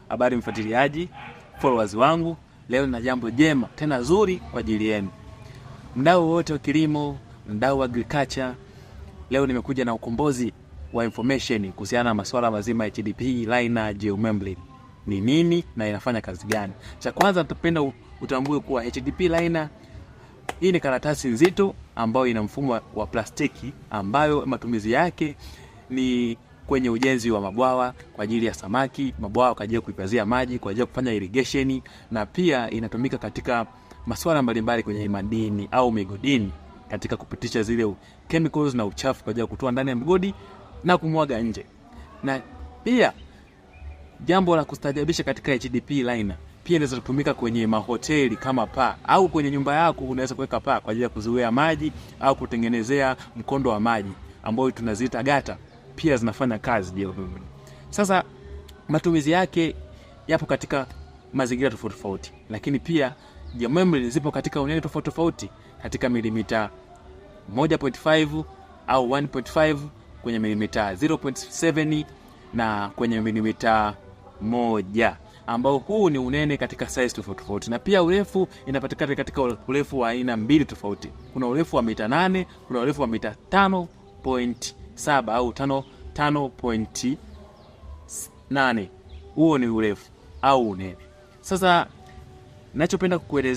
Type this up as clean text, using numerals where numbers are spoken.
Habari mfuatiliaji, followers wangu, leo nina jambo jema tena zuri kwa ajili yenu. Mdau wote wa kilimo, mdau wa agriculture, leo nimekuja na ukombozi wa information kuhusiana na masuala mazima ya HDP liner geomembrane. Ni nini na inafanya kazi gani? Cha kwanza nitapenda utambue kuwa HDP liner hii ni karatasi nzito ambayo ina mfumo wa plastiki ambayo matumizi yake ni kwenye ujenzi wa mabwawa kwa ajili ya samaki, mabwawa kwa ajili ya kuhifadhia maji, kwa ajili ya kufanya irrigation, na pia inatumika katika masuala mbalimbali kwenye madini au migodini katika kupitisha zile chemicals na uchafu kwa ajili ya kutoa ndani ya mgodi na kumwaga nje. Na pia jambo la kustajabisha katika HDP liner, pia inaweza kutumika kwenye mahoteli kama paa au kwenye nyumba yako unaweza kuweka paa kwa ajili ya kuzuia maji au kutengenezea mkondo wa maji ambayo tunaziita gata, pia zinafanya kazi geomembrane. Sasa matumizi yake yapo katika mazingira tofauti tofauti, lakini pia geomembrane zipo katika unene tofauti tofauti, katika milimita 1.5 au 1.5, kwenye milimita 0.7 na kwenye milimita 1, ambao huu ni unene katika size tofauti tofauti. Na pia urefu inapatikana katika urefu wa aina mbili tofauti. Kuna urefu wa mita 8, kuna urefu wa mita 5.7 au 5.8. Huo ni urefu au unene. Sasa nachopenda kukuelezea